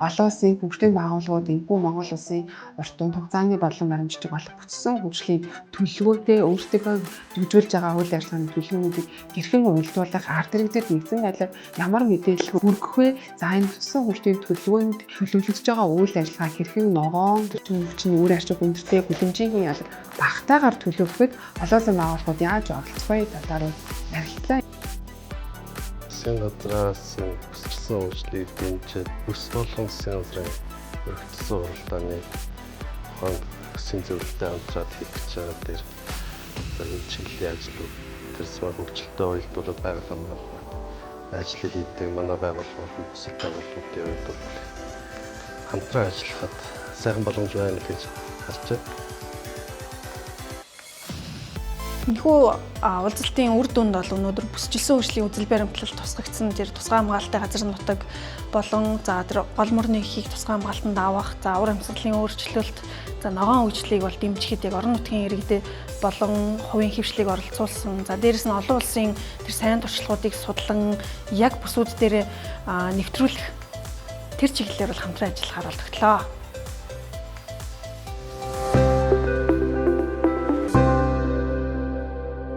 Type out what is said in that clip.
Олон улсын хөгжлийн байгууллагууд энэхүү Монгол улсын урт хугацааны болон баримждаг болох бүтсэн хөгжлийн төлөвлөгөөтэй өөрсдийнхөө дэмжүүлж байгаа үйл ажиллагааны төлөвлөгөөнүүдийг хэрхэн уялдуулах, ард иргэдэд нэгдсэн байдлаар ямар мэдээлэл хүргэх вэ? За, энэ бүтсэн хөгжлийн төлөвлөгөөнд төлөвлөгдөж байгаа үйл ажиллагаа хэрхэн ногоон, төчийн хүчний үр ашиг өндөртэй, хүлэмжийн ялал багтаагаар төлөвлөхөд олон улсын байгууллагууд яаж оролцох вэ талаар ярилцлаа. Засгийн газраас бүсчилсэн хөгжлийг дэмжиж, бүс болгон засгийн газрын өргөтсөн хуралдааны ухаанд төсвийн зөвлөлтөй хамтраад хийх гэж байгаа дээр одоо энэ чиглэлийн ажлууд тэр сум хөгжилтэй уялдуулаад байгаль хамгаалах ажлыг хийдэг манай байгууллага болон бусад байгууллагуудын хувьд бол хамтран ажиллахад сайхан боломж байна гэж харж байна. Энэхүү уулзалтын үр дүнд бол өнөөдөр бүсчилсэн хөгжлийн үзэл баримтлал тусгагдсан, тэр тусгай хамгаалалтын газар нутаг болон за тэр гол мөрний эхийг тусгай хамгаалтанд авах, за уур амьсгалын өөрчлөлт, за ногоон хөгжлийг бол дэмжихэд яг орон нутгийн иргэдэд болон хувийн хэвшлийг оролцуулсан. За, дээрэс нь олон улсын тэр сайн туршлагуудыг судлан яг бүсүүд дээр нэвтрүүлэх тэр чиглэлээр бол хамтран ажиллахаар болтогдлоо.